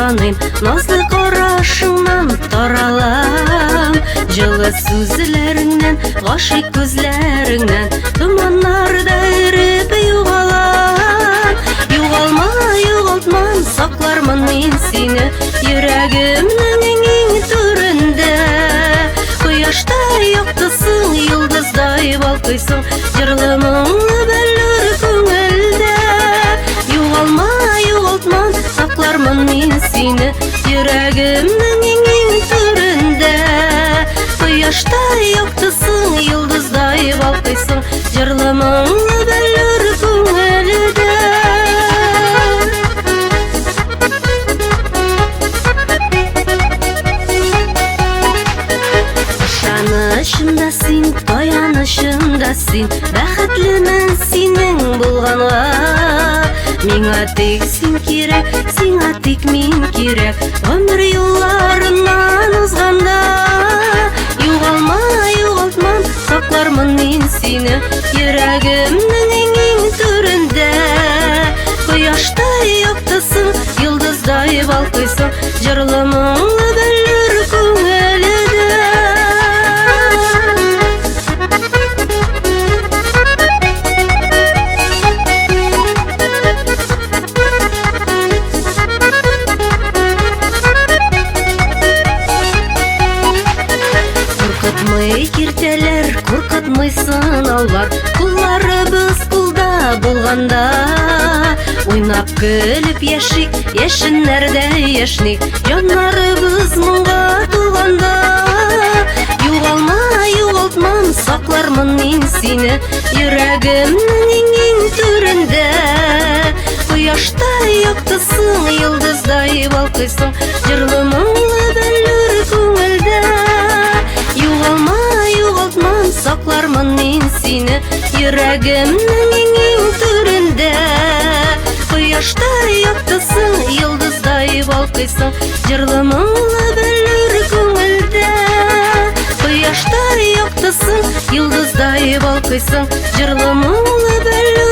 таныйм, назлы карашыңнан таралам. Җылы сүзләреңнән, гашыйк күзләреңнән томаннарда эреп югалам. Югалма, югалтмам, саклармын мин сине йөрәгемнең иң түрендә. Кояштай яктысың, йолдыздай балкыйсың, җырлы моңлы бәллүр күңелдә. Югалма, югалтмам, саклармын мин сине йөрәгемнең иң түрендә. Кояштай яктысың, йолдыздай балкыйсың, җырлы моңлы бәллүр күңелдә. Ышанычым да син, таянычым да син, бәхетлемен синең булганга. Миңа тик син кирәк, сиңа тик мин кирәк, гомер юлларыннан узганда. Югалма, югалтмам, саклармын мин сине йөрәгемнең иң түрендә. Кояштай яктысың, йолдыздай балкыйсың, җырлы моңлы бәллүр күңелдә. Куркытмый киртәләр, куркытмый сынаулар, кулларыбыз кулда булганда. Уйнап көлеп яшик, яшеннәрдә яшьник, җаннарыбыз моңга тулганда. Югалма, югалтмам, саклармын мин сине йөрәгемнең иң түрендә. Кояштай яктысың, йолдыздай балкыйсың, җырлы моңлы бәллүр күңелдә. Югалма, югалтмам, саклармын мин сине йөрәгемнең иң түрендә. Кояштай яктысың, йолдыздай балкыйсың, җырлы моңлы бәллүр күңелдә. Кояштай яктысың, йолдыздай балкыйсың, җырлы моңлы бәллүр